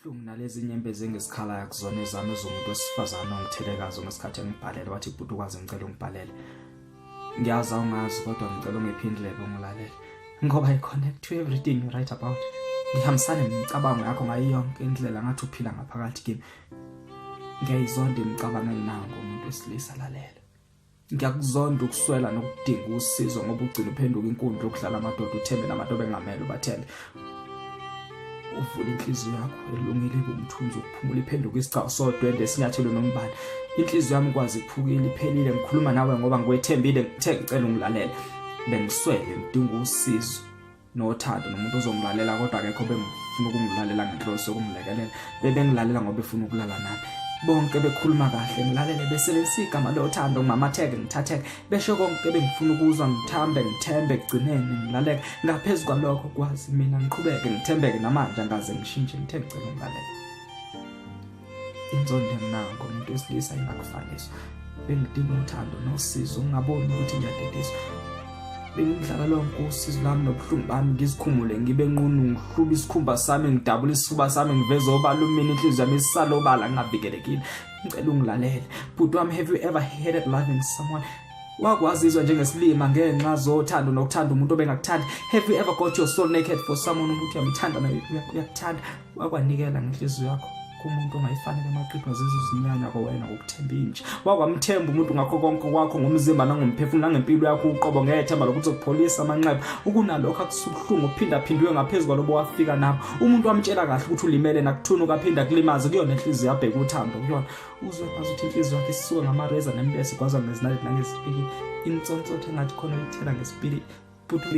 Buhlungu nalezi nyembezi engizikhalayo kuzona ezami ezomuntu wesifazane ongithelekazo ngesikhathi engibhalela wathi bhuti ukwazi ngicela ungibhalele. Ngiyazi awungazi kodwa ngicela ungiphe indlebe ungilalele ngoba I connect to everything you write about. Ngihambisane nemicabango yakho ngayo yonke indlela ngathi uphila ngaphakathi kimi. Ngiyayizonda imicabango enginayo ngomuntu wesilisa lalela. Ngiyakuzonda ukuswela nokudinga usizo ngoba ugcina uphenduka inkundla yokudlala amadoda uthembe nabantu obengamele ubathembe. Uvula inhliziyo yakho elungile ibe umthunzi wokuphumula iphenduka isigcawu sodwende esinyathelwe nombani. Inhliziyo yami ukwazi iphukile iphelile ngikhuluma nawe ngoba ngikwethembile ngithe ngicela ungilalele. Bengiswele ngidinga usizo. Nothando nomuntu ozongilalela kodwa akekho bengifuna ukungilalela ngenhloso yokungilekelela. Bebengilalela ngoba befuna ukulala nami. Bonke bekhuluma kahle ngilalele besebenzisa igama lothando ngimamatheke ngithatheke besho konke bengifuna ukuzwa ngithambe ngithembe ekugcineni ngilaleke. Ngaphezu kwalokho kwazi mina ngiqhubeke ngithembeke namanje angaze ngishintshe ngithe ngicela ungilalele. Inzondo enginayo ngomuntu wesilisa ingakufaniswa. Bengidinga uthando nosizo ngingaboni ukuthi ngiyadediswa. Bengidlala lonke usizi lwami nobuhlungu bami ngizikhumule ngibe nqunu ngihlube isikhumba sami ngidabule isifuba sami ngiveze obala umini inhliziyo yami isalobala ngingavikelekile. Ngicela ungilalele. Bhuti wami, have you ever hated loving someone? Wakwazizwa njengesilima ngenxa zothando nokuthanda umuntu obengakuthandi. Have you ever got your soul naked for someone ukuthi uyamthanda naye uyakuthanda? Wakwanikela ngenhliziyo yakho kumuntu ongayifanele amaqipha zizwe izinyanya kowena ngokuthemba inja. Wakwamthemba umuntu ngakho konke kwakho ngomzimba nangomphefumulo nangempilo yakho uqobo ngethemba lokuthi uzokupholisa amanxeba. Ukunalokho akusubuhlungu ophindaphindwe ngaphezu kwalobo wafika nabo. Umuntu wamtshela kahle ukuthi ulimele nakuthuna ukaphinda kulimaze kuyona inhliziyo yabheka uthando kuyona. Uzwe ngazi ukuthi inhliziyo yakhe isisuka ngamareza nembese gwazwa ngezinaliti nangesipikili. Insonsotho engathi khona uyithela ngesipiliti. Bhuti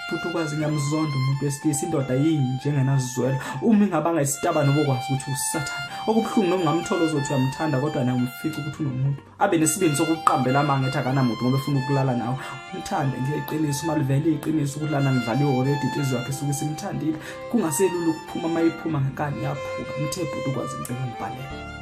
bhuti ukwazi ngiyamzonda umuntu wesilisa indoda yini njengenazwelo uma ingabanga isitabane obokwazi ukuthi usathane okubuhlungu noma ungamthola uzothi uyamthanda kodwa naye umfica ukuthi unomuntu abe nesibindi sokuqambela amanga ethi akanamuntu ngoba efuna ukulala nawe umthande ngeqiniso uma livele iqiniso ukuthi lana ngidlaliwe already inhliziyo yakhe isuke isimthandile kungaselula ukuphuma uma iphuma ngenkani yaphuka ngithe bhuti ukwazi ngicela ngibhalele.